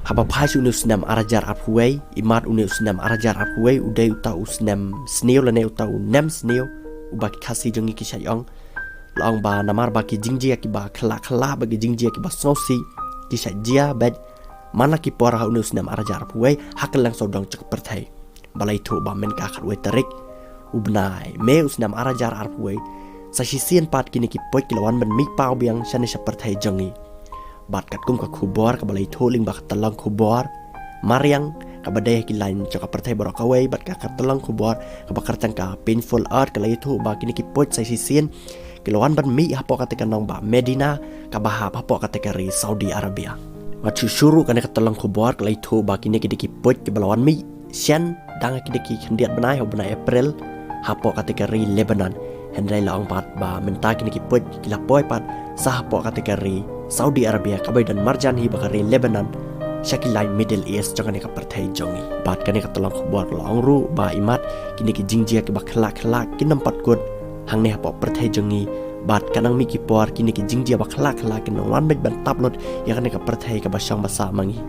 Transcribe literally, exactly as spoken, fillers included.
Haba phai sha une u snem ar hajar arphew wei, imat une u snem ar hajar arphew wei u dei uta u snem sniew lane uta u nem sniew uba ki Khasi jong ngi ki shait ong. La ong ba namar ba ki jingjia kiba khyllah khyllah bad ki jingjia kiba sngewsih ki shait jia bad man la ki por ha une u snem ar hajar arphew wei ha kylleng sawdong jong ka pyrthei. Ba la ïathuh ba mynta ka khatwei tarik u bnai May u snem ar hajar arphew wei sa shisien pat kine ki puit ki la wan ban mih paw biang shane sha pyrthei jong ngi. Bad katkum ka khubor kaba la ïathuh lyngba ka tyllong khubor mariang kaba dei ha ki lain jong ka pyrthei baroh kawei bad ka, ka tyllong khubor kaba kyrteng ka Painful Earth ka la ïathuh ba kine ki puit sa shisien ki la wan ban mih hapoh katei ka nongbah Medina kaba hap hapoh katei ka ri Saudi Arabia. Wat shu shuh ruh kane ka tyllong khubor ka la ïathuh ba kine ki dei ki puit kiba la wan mih shen dang ha ki dei ki khyndiat bnai ha u bnai April hapoh katei ka ri Lebanon. Hynrei la ong pat ba mynta kine ki puit ki la poi pat sa hapoh katei ka ri Saudi Arabia kaba ïadon marjan hi bad ka ri Lebanon sha ki lain Middle East jong kane ka pyrthei jong ngi. Bad kane ka tyllong khubor ka la ong ruh ba imat kine ki jingjia kiba khyllah khyllah kin ym pat kut hangne hapoh pyrthei jong ngi bad kan nang mih ki por kine ki jingjia ba khyllah khyllah kin nang wan beit ban tap lut ïa kane ka pyrthei kaba shong ba sah ma ngi.